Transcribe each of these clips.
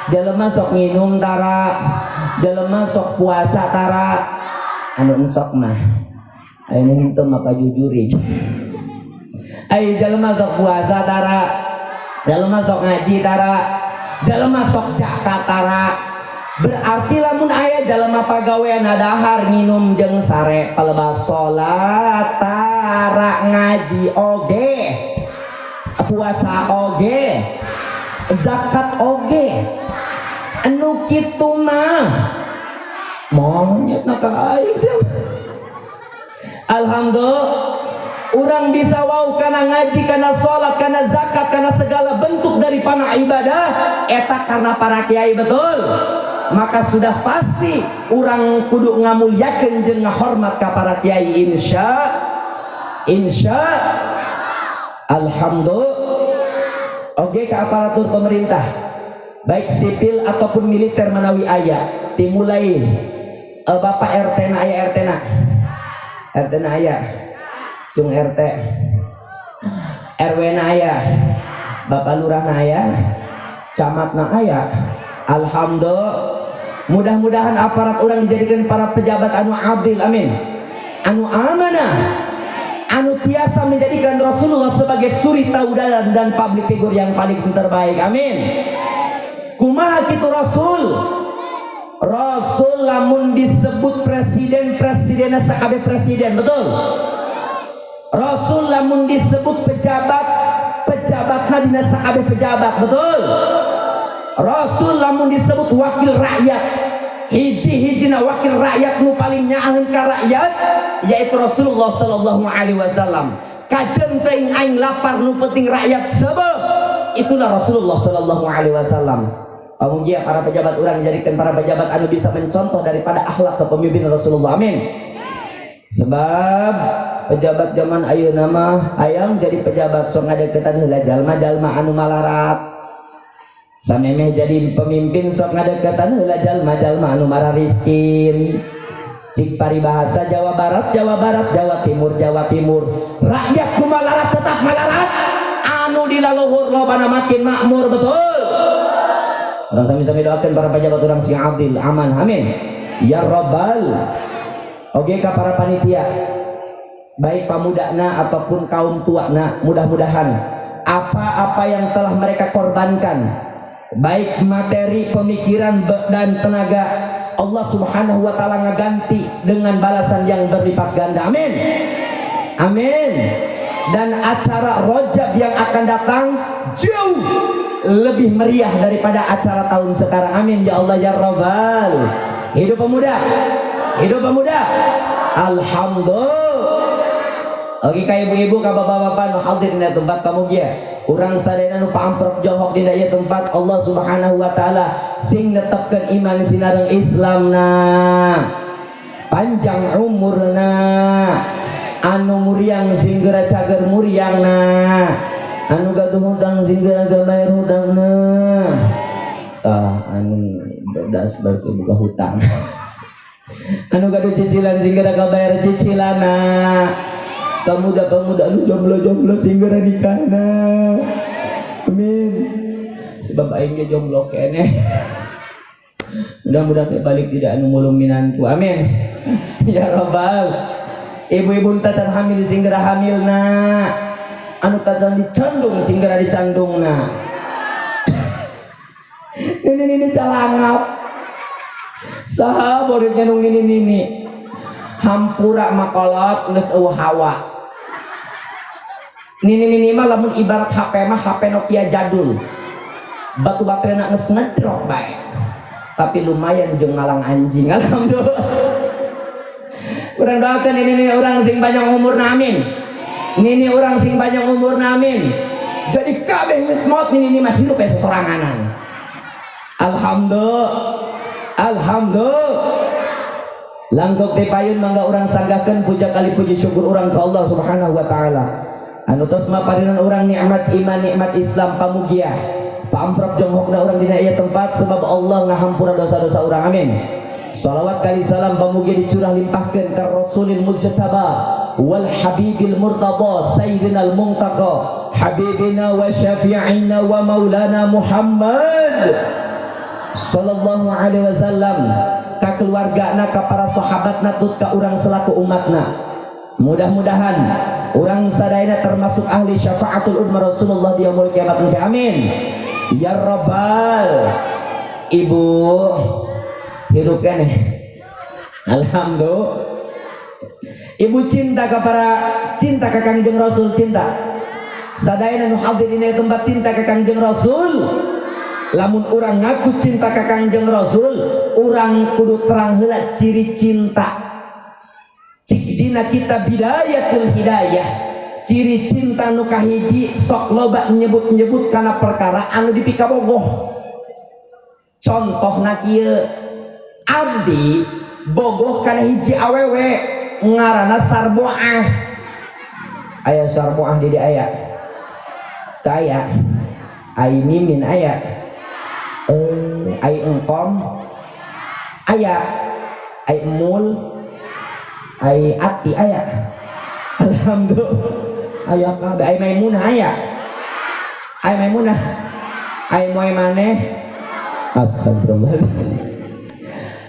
Jelema sok nginum tara, jelema sok puasa tara, anu ensok mah aya nu henteu mah pajujuri. Ai jelema sok puasa tara, jelema sok ngaji tara, jelema sok zakat tara. Berarti lamun aya jelema pagawean dahar nginum jeung sare palebah salat tara, ngaji oge, puasa oge, zakat oge, anu kitu mah monyet na ka aing sia. Alhamdulillah urang bisa wau kana ngaji, kana salat, kana zakat, kana segala bentuk dari panah ibadah eta karena para kiai, betul? Maka sudah pasti urang kudu ngamulyakeun jeung ngahormat ka para kiai, insya insya alhamdulillah. Oke, ke aparatur pemerintah baik sipil ataupun militer manawi aya, dimulai Bapak RT na aya, RT na, RT na aya, cung RT, RW na aya, Bapak Lurah na aya, Camat na aya. Alhamdulillah, mudah-mudahan aparat urang dijadikan para pejabat anu adil, amin, anu amanah, anu tiasa menjadikan Rasulullah sebagai suri tauladan dan public figure yang paling terbaik, amin. Kumaha kitu Rasul? Rasul lamun disebut presiden, presidennya sakabeh presiden, betul? Rasul lamun disebut pejabat, pejabatna dina sakabeh pejabat, betul? Rasul lamun disebut wakil rakyat, hiji-hijina wakil rakyat nu paling nyaaheun ka rakyat yaitu Rasulullah sallallahu alaihi wasallam. Kajeun teuing aing lapar, nu penting rakyat sebab itulah Rasulullah sallallahu alaihi wasallam. Pamugia para pejabat urang jadikan para pejabat anu bisa mencontoh daripada akhlak kepemimpinan Rasulullah, amin. Sebab pejabat zaman ayeuna mah hayang jadi pejabat sok ngadeukeutan heula jalma-jalma anu malarat, samemeh jadi pemimpin sok ngadeukeutan heula jalma-jalma anu marariskin. Cik paribahasa Jawa Barat, Jawa Barat, Jawa Timur, Jawa Timur, rakyat nu malarat tetap malarat, anu di laluhur lobana makin makmur, betul? Urang sami-sami doakan para pejabat urang sing adil, aman, amin ya rabbal. Oke, ka para panitia baik pamudana ataupun kaum tuana, mudah-mudahan apa-apa yang telah mereka korbankan baik materi, pemikiran dan tenaga, Allah Subhanahu wa taala ngaganti dengan balasan yang berlipat ganda, amin amin. Dan acara Rojab yang akan datang jauh lebih meriah daripada acara tahun sekarang, amin ya Allah ya Rabbal. Hidup pemuda, hidup pemuda, alhamdulillah. Oke, ka ibu-ibu, ka bapak-bapak nu hadir dina tempat, pamugia urang sadayana nu paamprok johok dina ieu tempat, Allah Subhanahu wa taala sing netepkeun iman sinareng Islamna, panjang umurna, anu muriang sing geura cager muriangna, anu gaduh hutang sing geura bayar hutangna. Tah, anu das berarti buka hutang, anu gaduh cicilan sing geura kabayar cicilana, pemuda-pemuda anu jomblo-jomblo sing geura nikahna, amin. Sebab aing ge jomblo keneh, mudah-mudahan balik tidak anu mulung minantu, amin ya robbal. Ibu-ibu tacan hamil sing geura hamilna, anu tacan dicandung sing geura dicandungna. Ini calangap saha muridnya nu ini hampura makolot geus eueuh hawa. Nini nini mah lamun ibarat HP mah HP Nokia jadul, batu baterainya geus ngedrop bae, tapi lumayan jeung ngalang anjing. Alhamdulillah, urang doakan ini nih urang sing panjang umur, amin. Nini urang sing panjang umur, amin. Jadi kabeh geus maot, nini nini mah hirup ya sesoranganan. Alhamdulillah, alhamdulillah. Langkok ti payun mangga urang sanggakeun puja kali puji syukur urang ka Allah Subhanahu wa taala anu tos maparinan urang nikmat iman, nikmat Islam. Pamugia paamprok jonghokna urang dina ieu tempat sebab Allah ngahampura dosa-dosa urang, amin. Salawat kali salam pamugia dicurah limpahkeun ka Rasulil Mujtaba wal Habibil Murtada Sayyidina al Muntaqa Habibina wa Syafi'ina wa Maulana Muhammad. Sallallahu alaihi wasallam, ka keluargana, ka para sahabatna, tut ka urang selaku umatna. Mudah-mudahan urang sadayana termasuk ahli syafaatul ummah Rasulullah di yaumul kiamat. Amin ya rabbal. Ibu hidup nih, alhamdulillah. Ibu cinta kepada, cinta ke Kangjeng Rasul, cinta sadayana nu hadir dina tempat cinta ke Kangjeng Rasul. Lamun urang ngaku cinta ke Kangjeng Rasul, urang kudu terang heula ciri cinta. Cik dina kitab Bidayatul Hidayah, ciri cinta nu kahiji sok loba nyebut-nyebut kana perkara anu dipikabogoh. Contohna kieu, abdi bogoh kana hiji awewe ngaranna Sarboah. Aya Sarboah di dieu aya? Teu aya. Ai Mimin aya? Ai Engkom aya? Ai Emul, ai Ati aya? Alhamdulillah aya kabeh. Ai Maimunah aya? Ai Maimunah, ai moe maneh? Astagfirullah.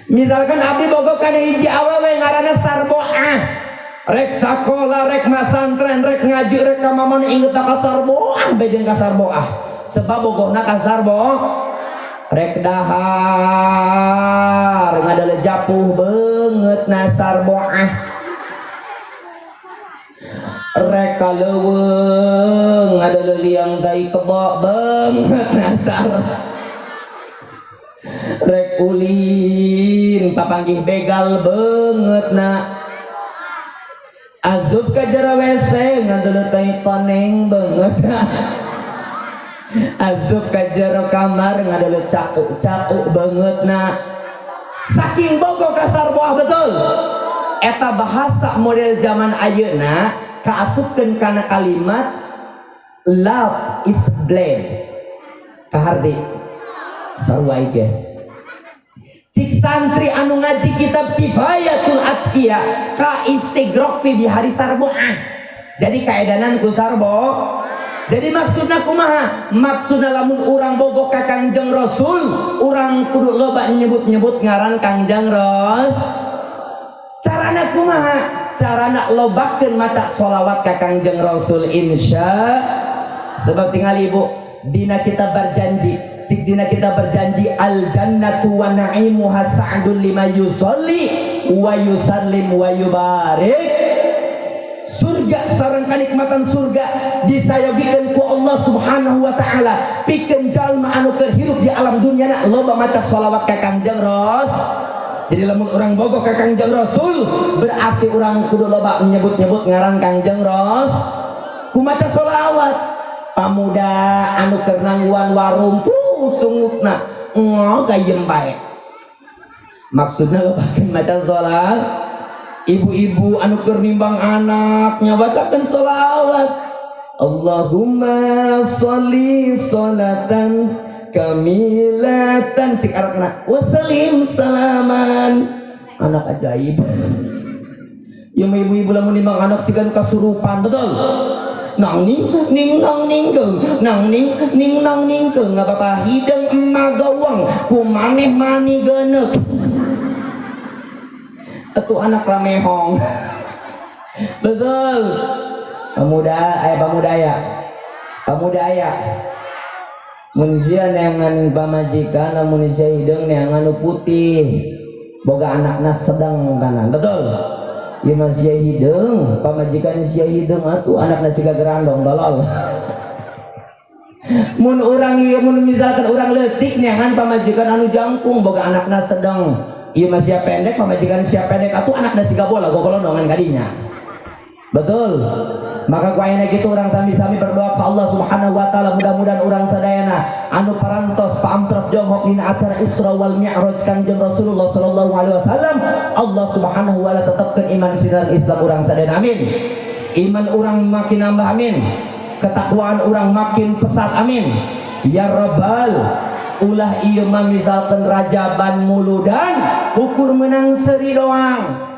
Misalkan abdi bogoh kana hiji awewe ngaranna Sarboah, rek sakola, rek masantren, rek ngaji, rek ka mamana, inget ka Sarboah bae jeung ka Sarboah, sebab bogohna ka Sarboah. Rek dahar ngadale japuh beungeut na Sarboah, rek ka leuweung ngadale liang tai kebo beungeut na Sar, rek ulin papanggih begal beungeut na, asup ka jero WC ngadale tai koneng beungeut na, asup ka jero kamar ngadale cakuk-cakuk beungeut na, saking bogoh ka Sarboah. Betul, eta bahasa model zaman ayeuna kaasupkeun kana kalimat "love is blind". Kaharti sarua ge. Cik santri anu ngaji kitab Kifayatul Atsqiya, ka istigrok fi bihari Sarboah, jadi kaedanan ku Sarbo. Jadi maksudna kumaha? Maksudna lamun urang bogoh ka Kangjeng Rasul, urang kudu loba nyebut-nyebut ngaran Kangjeng Ros. Carana kumaha? Carana lobakeun maca sholawat ka Kangjeng Rasul, insya. Sebab tinggal ibu dina kita berjanji, cik dina kita berjanji, al jannatu wa na'imuha sa'dun lima yusolli wa yusallim wa yubarik. Surga sareng kanikmatan surga disayogikeun ku Allah Subhanahu wa taala pikeun jalma anu keur hirup di alam dunia na loba maca sholawat ka Kangjeng Ros. Jadi lamun urang bogoh ka Kangjeng Rasul, berarti urang kudu loba menyebut-nyebut ngaran Kangjeng Ros ku maca sholawat. Pamuda anu keur nangguan warung tuh sungutna ngagayem bae, maksudna lobakeun maca sholawat. Ibu-ibu anu keur nimbang anaknya, bacakan sholawat, Allahumma sholli sholatan kamilatan, cik arakna, wasalim salaman. Anak ajaib ya. Ibu-ibu lamun nimbang anak sigan kasurupan, betul? Nang ning ning nang ning keung, nang ning ning nang ning keung, ngapapa hidung emak gawang ku maneh mani geneuk. Itu anak ramehong, betul? Pemuda aya? Pemuda aya? Pemuda aya? Mun sia neangan pamajikan, lamun sia hideung neangan nu putih, boga anakna sedang kanan, betul? Ieu mah sia hideung, pamajikan sia hideung, atuh anakna siga gerandong tolol. Mun urang ieu, mun misalkan urang leutik neangan pamajikan anu jangkung, boga anakna sedang. Ieu mah sia pendek, pamajikan sia pendek, atuh anakna siga bola gogolondongan kadinya, betul? Maka ku ayeuna kitu urang sami-sami berdoa ke Allah Subhanahu wa taala, mudah-mudahan urang sadayana anu parantos paamprok jonghok dina acara Isra wal Mi'raj Kangjeng Rasulullah sallallahu alaihi wasallam, Allah Subhanahu wa taala tetapkeun iman sinar Islam urang sadayana, amin. Iman urang makin nambah, amin. Ketakwaan urang makin pesat, amin ya rabbal. Ulah ieu mah misalkan rajaban muludan ukur menang seri doang.